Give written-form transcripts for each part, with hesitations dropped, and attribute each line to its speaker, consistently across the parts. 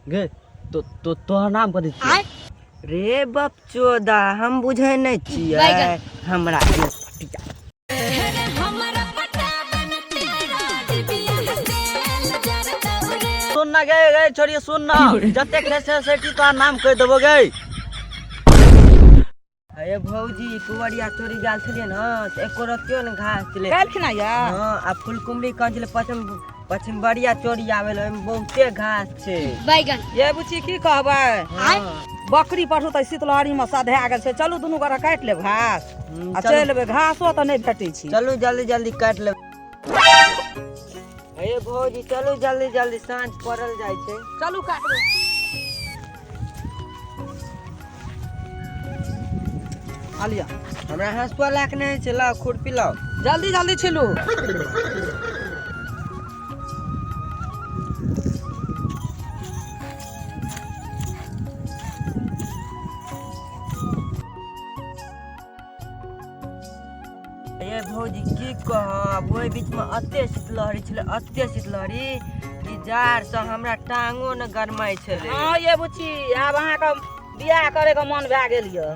Speaker 1: गे तो तो तोहर नाम कथी छियौ?
Speaker 2: रे बप चोदा, हम बुझै नहि छियै, हमरा
Speaker 1: सुन ना गे, गे छोड़िए, सुन ना, जते खेसे सेठी तोहर नाम कहि देबो गे।
Speaker 2: अरे भौजी, पुवरिया चोरी गेल छलियै ने तऽ एको रत्तियो ने घास छलै।
Speaker 3: काल्हि खिना या।
Speaker 2: हँ, आ फुलकुमरी कहै छलै पश्चिम पश्चिमबरिया चोरी आबै लए, ओहिमे बहुते घास छै।
Speaker 4: बैगन।
Speaker 3: ये बुच्ची, की कहबै?
Speaker 2: हँ।
Speaker 3: बकरी पठू तऽ शीतलहरी मे सधा गेल छै। चलू, दुनू गोरा काटि लेब घास आ
Speaker 2: चलू।
Speaker 3: चलि एबै। घासो तऽ नहि भेटै छै।
Speaker 2: चलू, जल्दी जल्दी काटि लेब। अरे भौजी, चलू जल्दी जल्दी, साँझ पड़ल जाइ छै।
Speaker 3: चलू, काटबै। आ लिअ।
Speaker 2: हमरा हँसुआ लए के नहि छै, लाउ खुरपी लाउ।
Speaker 3: जल्दी जल्दी छिलू।
Speaker 2: ये भौजी, की कहब, ओहि बीचमे एते शीतलहरी छलै, एते शीतलहरी कि जाड़सँ हमरा टांगो ने गरमाइ छलै।
Speaker 3: हँ ये बुच्ची, आब अहाँके बियाह करे के मन भए गेल यऽ।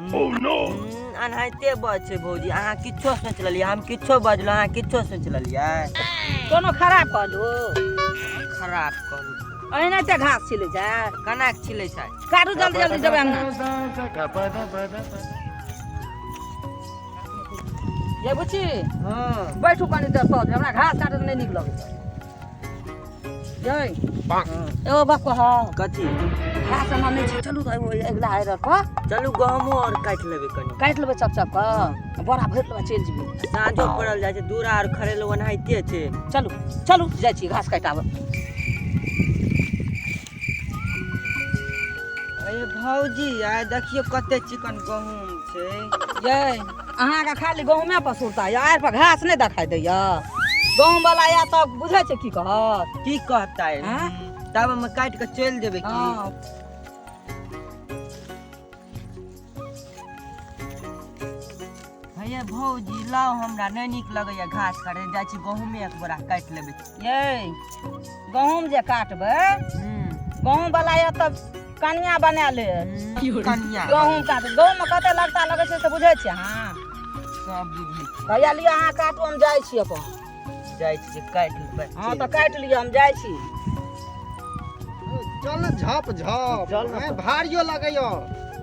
Speaker 2: एनाहिते बज छै भौजी। अहाँ किछो सोचि लेलियै, हम किछो बजलहुँ, अहाँ किछो सोचि लेलियै।
Speaker 3: कोनो खराब कहलू?
Speaker 2: खराब कहलहुँ?
Speaker 3: एनाहिते घास छिलै छै?
Speaker 2: केना के छिलै छै?
Speaker 3: काटू जल्दी जल्दी, जेबै अंगना। ये बुच्ची।
Speaker 2: हँ।
Speaker 3: बैठू कनि देर सज, हमरा घास काटै नहि नीक लगै छै। यै, एगो गप कहब?
Speaker 2: कथी?
Speaker 3: घास एना नहि छै, चलू तऽ एगो अगिला आरि पर।
Speaker 2: चलू, गहूमो आओर काटि लेबै कनि।
Speaker 3: काटि लेबै चप चप कऽ, बोरा भरि लेबै, चलि जेबै।
Speaker 2: साँझो पड़ल जाइ छै, दूरा आर खड़ेलो ओनाहिते छै।
Speaker 3: चलू चलू, जाइ छी घास काटि आबऽ।
Speaker 2: अरे भौजी, आइ देखियौ कते चिकन गहूम छै।
Speaker 3: यै, अहाँके खाली गहूमे पर सुरता यऽ, आरि पर घास नहि देखाइ दैया। गहूम वाला आयत तब बुझै छै की कहत?
Speaker 2: की कहतै?
Speaker 3: आँय?
Speaker 2: तब हम काटि कऽ चलि जेबै की?
Speaker 3: हँ।
Speaker 2: हे भौजी, लाउ, हमरा नहि नीक लगैया घास काटै, जाइ छी गहूमे एक बोरा काटि लेबै।
Speaker 3: यै, गहूम जे काटबै, गहूम वाला आयत तब कनिया बना ले।
Speaker 2: कनिया?
Speaker 3: गहूम काट, गहूम मे कते लगता लगै छै से बुझै छियै अहाँ?
Speaker 2: सब बुझै छी।
Speaker 3: भैया, लिअ, अहाँ काटू, हम जाइ छी अपन।
Speaker 2: जाइ छी काटि लेबै।
Speaker 3: हँ, तऽ काटि लिअ, हम जाइ छी।
Speaker 5: चल ने झप झप।
Speaker 1: चल ने।
Speaker 5: आँय, भारियो लगैयो।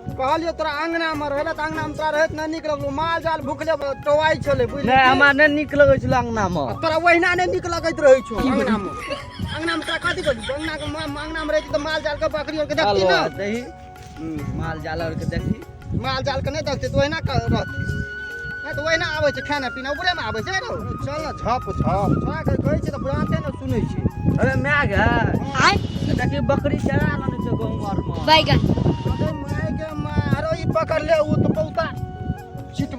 Speaker 5: कहलियो तोरा अंगना मे रहले तऽ अंगना मे तोरा रहैत नहि नीक लगलो। माल जाल भुखले टोआइ छलै, बुझली?
Speaker 1: नहि, हमरा नहि नीक लगै छलै अंगना मे।
Speaker 5: तोरा ओहिना नहि नीक लगैत रहै छौ अंगना मे। अंगना मे तोरा कथी कहै? अंगना के अंगना मे रहै छी तऽ माल जाल के, बकरी आर के देखती
Speaker 1: चलो
Speaker 5: ने।
Speaker 1: दही माल जाल आर के देखी।
Speaker 5: माल जाल के नहि देखती तऽ ओहिना रहती? नहि तऽ ओहिना आबै छै, खाना पीना ऊपरे मे आबै छै रौ। चल ने झप झप। छोड़ा के कहै छै तऽ बुढ़ाते ने सुनै छै।
Speaker 1: अरे my गे, देखी बकरी चरा लेने छै गहूम आर मे।
Speaker 4: बैगन।
Speaker 5: अरे my के my, अरे ई पकड़ ले, उ तऽ बहुता चिट।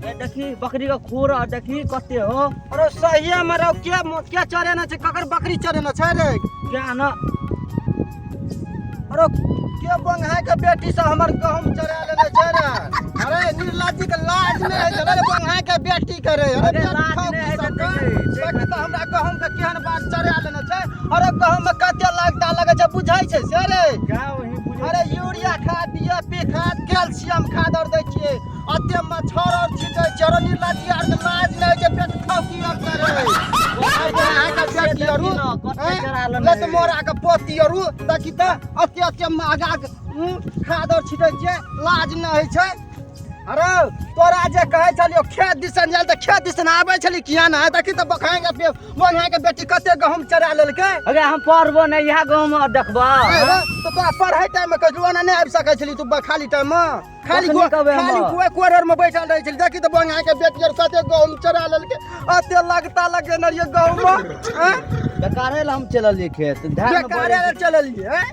Speaker 1: ए देखी, बकरी के खुर आर देखी कते हो।
Speaker 5: अरे सहिए में रौ, के के चरेने छै? ककर बकरी चरेने छै रे?
Speaker 1: क्या न।
Speaker 5: अरे के बंघाय के बेटी से हमर गहूम चरा लेने छै रे? अरे निर्लज्जी के लाज नहि होइ छै रे, बंघाय के बेटी के रे? अरे
Speaker 1: अरे
Speaker 5: बेटी
Speaker 1: लाज
Speaker 5: खाउ
Speaker 1: नहि
Speaker 5: की
Speaker 1: होइ छै।
Speaker 5: सबके?
Speaker 1: देखी,
Speaker 5: देखी तऽ हमरा गहूम के केहन बात चरा लेने छै। अरे गहूम में कते लगता लगै छै, बुझै छै से रे?
Speaker 1: क्या वही बुझै?
Speaker 5: अरे यूरिया खाद, डीएपी खाद, कैल्शियम खाद और दै छियै, अते मच्छर और छिटै छै। अरे निर्लज्जी आर के लाज नहि होइ छै, पेट खाउ की और करे अहाँके बेटी आरू?
Speaker 1: कते चरा लेने
Speaker 5: लत मोरा के पोती आरू, देखी तऽ अते अते महगा खाद और छिटै छियै, लाज नहि होइ छै। अरे तोरा जे कहै छलियौ खेत दिसन जाय तऽ खेत दिसन आबै छली किया नहि? देखी तऽ बखाएंगे बंघाके बेटी कते गहूम चरा लेलकै।
Speaker 1: अरे हम पढ़बो नहि, इएह गहूम आर देखबो।
Speaker 5: अरे, तऽ तोरा पढ़ै टाइम में कहलु, ओना नहि आबि सकै छली तू। खाली टाइम में खाली
Speaker 1: कखनी कहबै हम?
Speaker 5: खाली कोइ कोरर में बैठल रहै छली। देखी तऽ बंघा के बेटी आर कते गहूम चरा लेलकै, अते लगता लगे नरिये गहूम में, आँय?
Speaker 1: बेकारे लए हम चललियै खेत धान मे।
Speaker 5: बेकारे लए चललियै, आँय?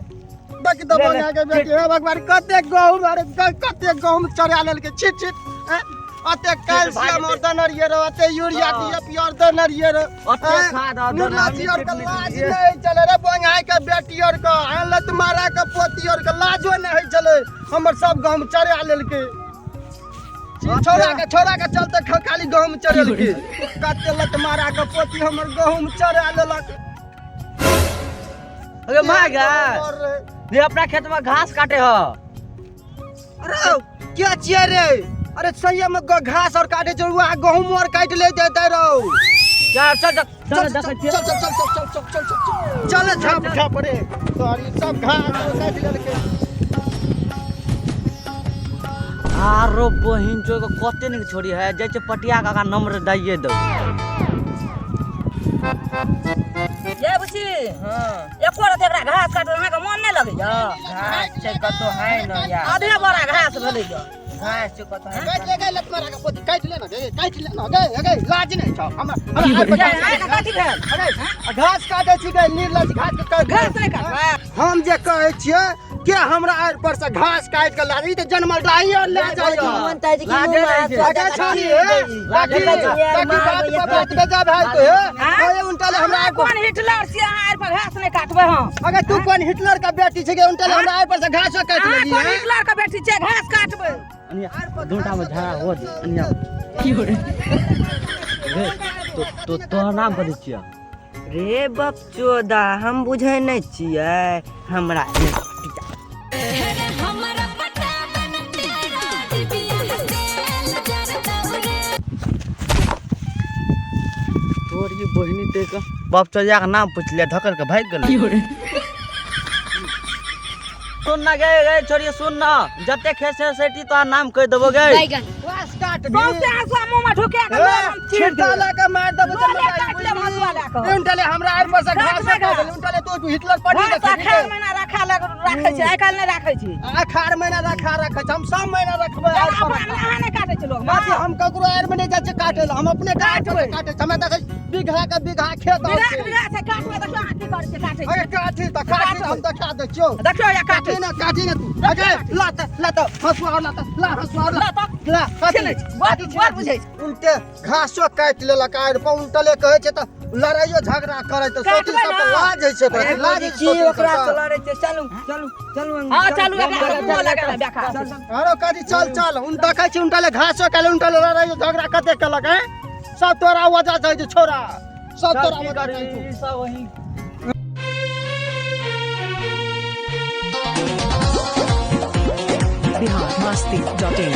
Speaker 5: देखी तऽ
Speaker 1: ले, ले,
Speaker 5: बंघा के बेटी, हे भगवान, कते गहूम, अरे कते गहूम चरा लेलकै, छिट छिट, आँय? अते कैल्शियम और दनरिये रहो, अते यूरिया डीएपी और दनरिये रहो,
Speaker 1: अते खाद और दनरिये,
Speaker 5: निर्लज्जी और के
Speaker 1: हमही
Speaker 5: लाज
Speaker 1: छिटने
Speaker 5: नहीं चले रे। बंगाई के बेटी और के, लत मारा के पोती और के लाजो नहीं होइ छलै। हमर सब गहूम चरा लेलकै। छोड़ा के चलते खाली गहूम चरेलकै। कते लत मारा के पोती हमर गहूम चरा लेलक।
Speaker 1: अरे माय गे।
Speaker 5: और रहे।
Speaker 1: रे अपना खेत में घास काटे हो।
Speaker 5: अरे क्या छियै रे? अरे सही में घास और काटे छै, वहाँ गहूम और काटि ले देते रहो।
Speaker 1: चल चल चल
Speaker 5: चल
Speaker 1: चल
Speaker 5: चल
Speaker 1: देखै छियै।
Speaker 5: चल चल चल चल चल चल चल चल झाप झाप रे तोरी सब घास और काटि लेलकै।
Speaker 1: आरो बहिन चो कते नीक छोरी है, जाइ छै पटिया काका नम्बर दैये दौ।
Speaker 3: ये बुची,
Speaker 2: हाँ।
Speaker 3: एको रति एकरा घास काटल अहाँके मन नहि लगैया?
Speaker 2: घास छै कतौ है न यार।
Speaker 3: आधे बोरा घास भेलै यऽ।
Speaker 2: घास छै कतौ है।
Speaker 5: काटि ले गई लत मारा के पोती, काटि ले ना गे, काटि ले ना गे, गे लाज नहि छौ हमरा हमरा आइ पर
Speaker 3: ये, अहाँके कथी भेल?
Speaker 5: अरे घास काटै छी गे, निर्लज घास के काटि।
Speaker 3: घास नहि काटबै?
Speaker 5: हम जे कहै छियै के हमरा आड़ पर से घास काटि के लादी तऽ जनमल राही और ले जाइयो।
Speaker 2: मन ताज की
Speaker 1: लाजे
Speaker 2: मुँह
Speaker 1: रहै छै।
Speaker 5: अगे छानी हे, बाकी बाकी बात पर बात बेजा भाई तो हे। अरे उनटा ले हमरा
Speaker 3: अहाँ
Speaker 5: आड़ पर
Speaker 3: कोन हिटलर छियै? अहाँ आड़ि पर घास नहि काटबै हम।
Speaker 5: अगे तू कोन हिटलर का बेटी छै के उनटा ले हमरा आड़ पर से घास काटि
Speaker 3: अहाँ
Speaker 5: लेली
Speaker 3: कोन
Speaker 5: है?
Speaker 3: हिटलर के बेटी छियै? घास काटबै।
Speaker 1: अनिया दूटा में झगड़ा हो दे अनिया। रे तो तोहर नाम कथी छियै?
Speaker 2: रे बाप चोदा, हम बुझै नहि छियै। हमरा
Speaker 4: हमरा पटावन तेरा डिबिया तेल जरतौ रे।
Speaker 1: तोर ये बहिनी देख बाप चलिया के नाम पूछ लिया, ढकल के भागि गेलै। सुन ना गे, गे छोरी सुन ना, जते खेत से सेठी तोहर नाम कहि देबो गे।
Speaker 4: बैगन
Speaker 5: घास काट भी।
Speaker 3: सौंसे हँसुआ मुँहमे ढुका के लऽ हम चीर
Speaker 5: छिड़का
Speaker 3: देब।
Speaker 5: लऽ के मारि देबो
Speaker 3: लऽ ले, काटि लेब हँसुआ लए कऽ।
Speaker 5: उनटा ले हमरा आड़ पर से घास
Speaker 3: काटबै
Speaker 5: काटि
Speaker 3: घास।
Speaker 5: लेली। उनटा ले तू हिटलर पड़ी
Speaker 3: घास
Speaker 5: देखी।
Speaker 3: अखाड़ महिना रखा लग राखै छै, आइ काल्हि नहि राखै छै।
Speaker 5: अखाड़ महीना रखा रखै छै, हम सब महीना रखबै आड़
Speaker 3: जेना
Speaker 5: पर।
Speaker 3: अपना अंगना अहाँ नहि काटै छै लोक।
Speaker 5: बाकी हम ककरो आड़ में नहि जाइ छियै काटै लए, हम अपने काटै
Speaker 3: काटबै।
Speaker 5: काटै छै। हमरा देखै छी, बीघा के बीघा खेत और
Speaker 3: बीघा
Speaker 5: छै।
Speaker 3: के बीघा छै, काटबै देखियौ अहाँ की करै छियै, काटै
Speaker 5: अरे
Speaker 3: छियै।
Speaker 5: काटी तऽ काटी, हम देखा दै छियौ।
Speaker 3: देखियौ या काटै।
Speaker 5: काटी ना, काटी ना तू। अगे ला त ला त हंसुआ और ला त ला हंसुआ और ला।
Speaker 3: ला तऽ।
Speaker 5: ला काटी।
Speaker 3: छीनै छी। बड़ बड़ बुझै छै।
Speaker 5: उनटे घासो काटि लेलक आड़ि पर, उनटले कहै छै तऽ लड़ाइयो झगड़ा करै तऽ सोची
Speaker 3: काटबै
Speaker 5: सबके
Speaker 3: ना।
Speaker 5: लाज होइ छै ओकरा, लाज होइ छै
Speaker 2: की
Speaker 5: सोची
Speaker 2: ओकरा
Speaker 5: सबके।
Speaker 2: से लड़ै छै? चलू चलू चलू।
Speaker 3: हँ चलू, एकरा से मुँह लगेबै बेकार।
Speaker 5: आरो काटी चल चल, उन देखै छी उनटले घासो काटि उनटले लड़ाइयो झगड़ा कते केलक हैं? सब तोरा वजह से होइ छै छोरा, सब तोरा
Speaker 1: चल, की
Speaker 5: वजह से
Speaker 1: करी,
Speaker 5: होइ छै।
Speaker 1: सब वही।
Speaker 6: biharmasti.in.